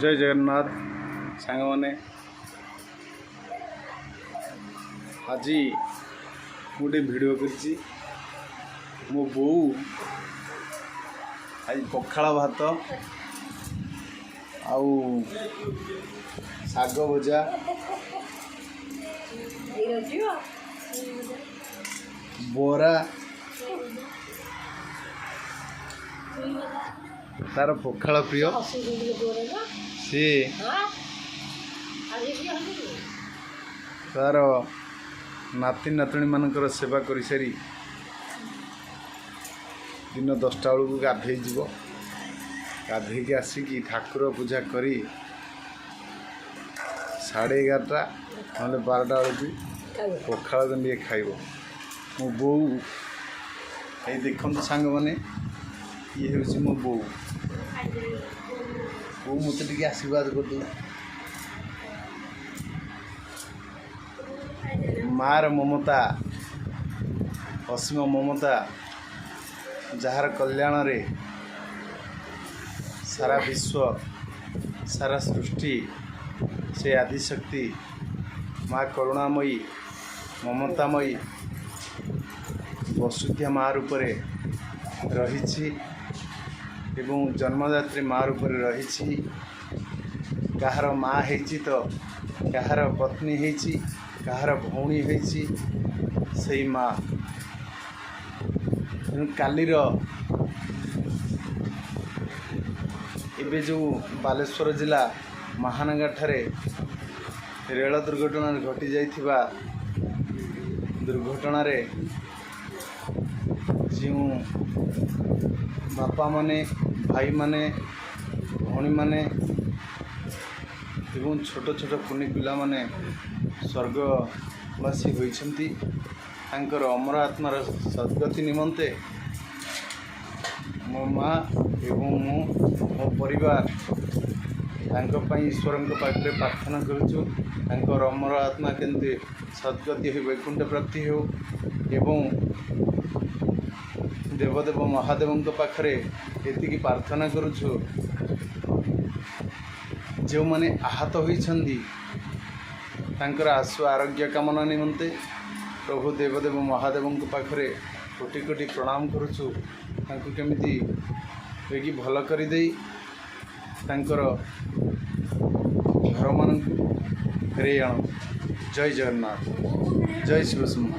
ଜୟ ଜଗନ୍ନାଥ ସାଙ୍ଗମାନେ। ଆଜି ମୁଁ ଗୋଟେ ଭିଡ଼ିଓ କରିଛି। ମୋ ବୋଉ ଆଜି ପଖାଳ ଭାତ ଆଉ ଶାଗ ଭଜା, ବରା, ତାର ପଖାଳ ପ୍ରିୟ। ସିଏ ତାର ନାତି ନାତୁଣୀମାନଙ୍କର ସେବା କରିସାରି ଦିନ 10ଟା ବେଳକୁ ଗାଧେଇ ଯିବ। ଗାଧେଇକି ଆସିକି ଠାକୁର ପୂଜା କରି 11:30 ନହେଲେ 12ଟା ବେଳକୁ ପଖାଳ ଗଣ୍ଡିଏ ଖାଇବ ମୋ ବୋଉ। ଏଇ ଦେଖନ୍ତୁ ସାଙ୍ଗମାନେ, ଇଏ ହେଉଛି ମୋ ବୋଉ। ବୋଉ, ମୋତେ ଟିକେ ଆଶୀର୍ବାଦ କରିଦେଉ। ମାର ମମତା, ଅସୀମ ମମତା, ଯାହାର କଲ୍ୟାଣରେ ସାରା ବିଶ୍ୱ, ସାରା ସୃଷ୍ଟି, ସେ ଆଦିଶକ୍ତି ମା କରୁଣାମୟୀ, ମମତାମୟୀ ବସୁଧ୍ୟା ମା ରୂପରେ ରହିଛି ଏବଂ ଜନ୍ମଦାତ୍ରୀ ମା ରୂପରେ ରହିଛି। କାହାର ମା ହେଇଛି ତ କାହାର ପତ୍ନୀ ହେଇଛି, କାହାର ଭଉଣୀ ହେଇଛି ସେଇ ମା। ତେଣୁ କାଲିର ଏବେ ଯେଉଁ ବାଲେଶ୍ୱର ଜିଲ୍ଲା ମାହାନଗାଠାରେ ରେଳ ଦୁର୍ଘଟଣାରେ ଘଟିଯାଇଥିବା ଦୁର୍ଘଟଣାରେ ଯେଉଁ ବାପାମାନେ, ଭାଇମାନେ, ଭଉଣୀମାନେ ଏବଂ ଛୋଟ ଛୋଟ କୁନି ପିଲାମାନେ ସ୍ୱର୍ଗବାସୀ ହୋଇଛନ୍ତି, ତାଙ୍କର ଅମର ଆତ୍ମାର ସଦ୍ଗତି ନିମନ୍ତେ ମୋ ମା ଏବଂ ମୁଁ, ମୋ ପରିବାର ତାଙ୍କ ପାଇଁ ଈଶ୍ୱରଙ୍କ ପାଖରେ ପ୍ରାର୍ଥନା କରୁଛୁ। ତାଙ୍କର ଅମର ଆତ୍ମା କେମିତି ସଦ୍ଗତି ହୋଇ ବୈକୁଣ୍ଠ ପ୍ରାପ୍ତି ହେଉ ଏବଂ ଦେବଦେବ ମହାଦେବଙ୍କ ପାଖରେ ଏତିକି ପ୍ରାର୍ଥନା କରୁଛୁ, ଯେଉଁମାନେ ଆହତ ହୋଇଛନ୍ତି ତାଙ୍କର ଆଶୁ ଆରୋଗ୍ୟ କାମନା ନିମନ୍ତେ ପ୍ରଭୁ ଦେବଦେବ ମହାଦେବଙ୍କ ପାଖରେ କୋଟି କୋଟି ପ୍ରଣାମ କରୁଛୁ। ତାଙ୍କୁ କେମିତି ରୋଗୀ ଭଲ କରିଦେଇ ତାଙ୍କର ଘରମାନଙ୍କୁ ଫେରେଇ ଆଣନ୍ତୁ। ଜୟ ଜଗନ୍ନାଥ, ଜୟ ଶିବଶମ୍ଭୁ।